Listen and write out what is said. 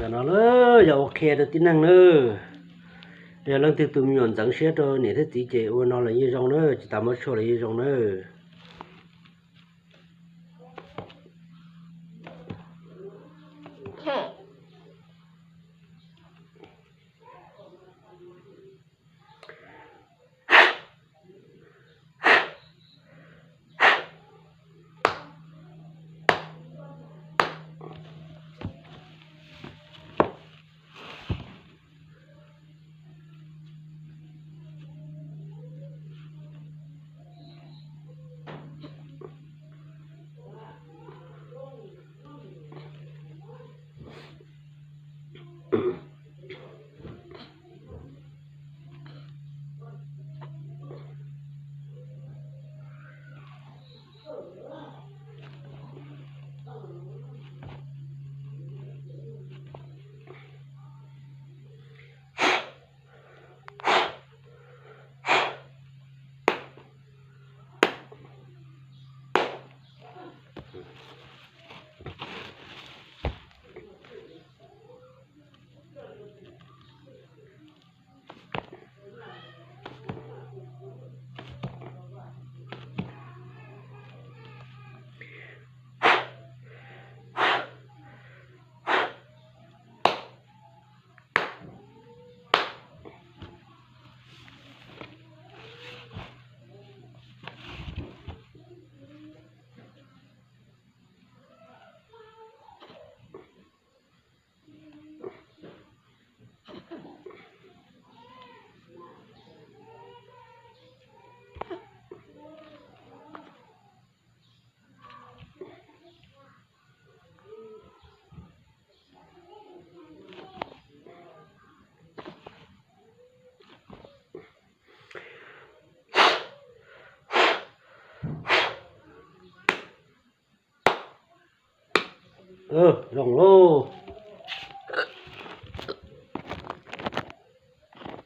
Cov no na yog ua qhia rau tib neeg na. Yog leej twg tus me nyuam ntxeev siab rau niam thiab txiv ces ua no los yeej zoo na, tsis tas muab tshuaj los yeej zoo na. Zoo lauj.